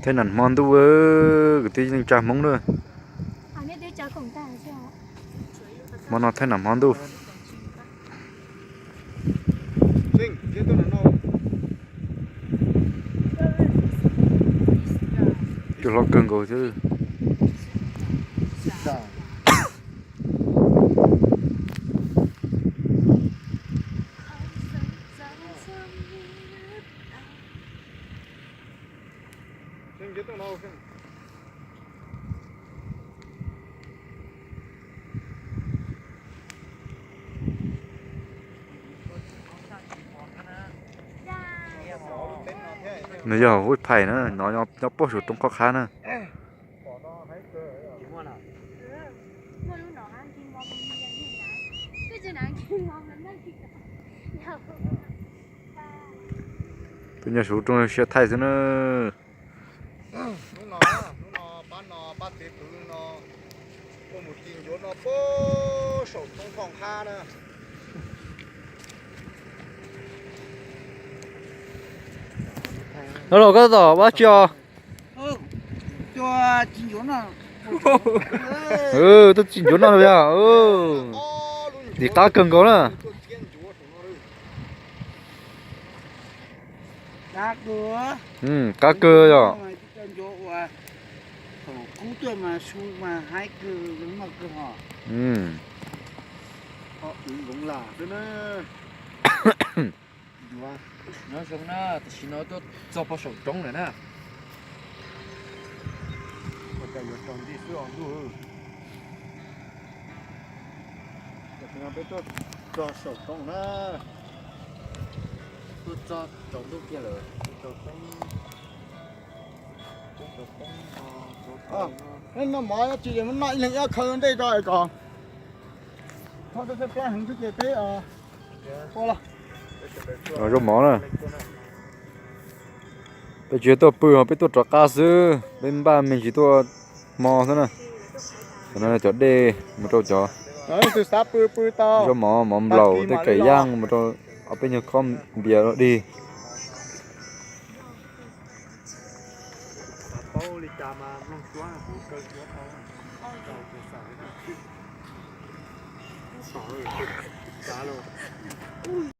Thaij nram hmo ntuj, kwv tij neej tsa Hmoob na. Hmo no thaij nram hmo ntuj. Cua hlob kawg nkaus thiab. Nws yog hub phais na, nov nyob puag saum roob qhov qhab na. Tus nyob saum roob siab thaij xwb na. Hnub no, hnub no pab no pab txiv pw no, tuaj mus ci ncuav no puag saum roob qhov qhab na. Los los koj tom ua dab tsi os? Tuaj ci ncuav no yog tim qab kawg nkaus na. Qab kawg yog. Thaum kub tuaj mas su mas haib kawg, zoo noj kawg hos. Zoo lam xwb na. Nyob zoo na, tam sim no tuaj txog puag saum roob lawm na. Ua cas yuav tsaus nti xwb os ntuj. Tam sim no peb tuaj txog saum roob na. Tuaj txog tsaus ntuj kiag lawm, tsaus roob. Noj mov tsis muab noj ib leeg ib khawv ntej tso kom txhob peb heev xwb ces peb zaub mov na. Peb tsis tuaj pw, peb tuaj rov qab xwb, peb npaj me ntsis tuaj hmo xwb na. Cov no cov dej mus rau cov zaub mov, mov nplaum, tej kais yaj mus rau ob peb nyuag khob npias dig.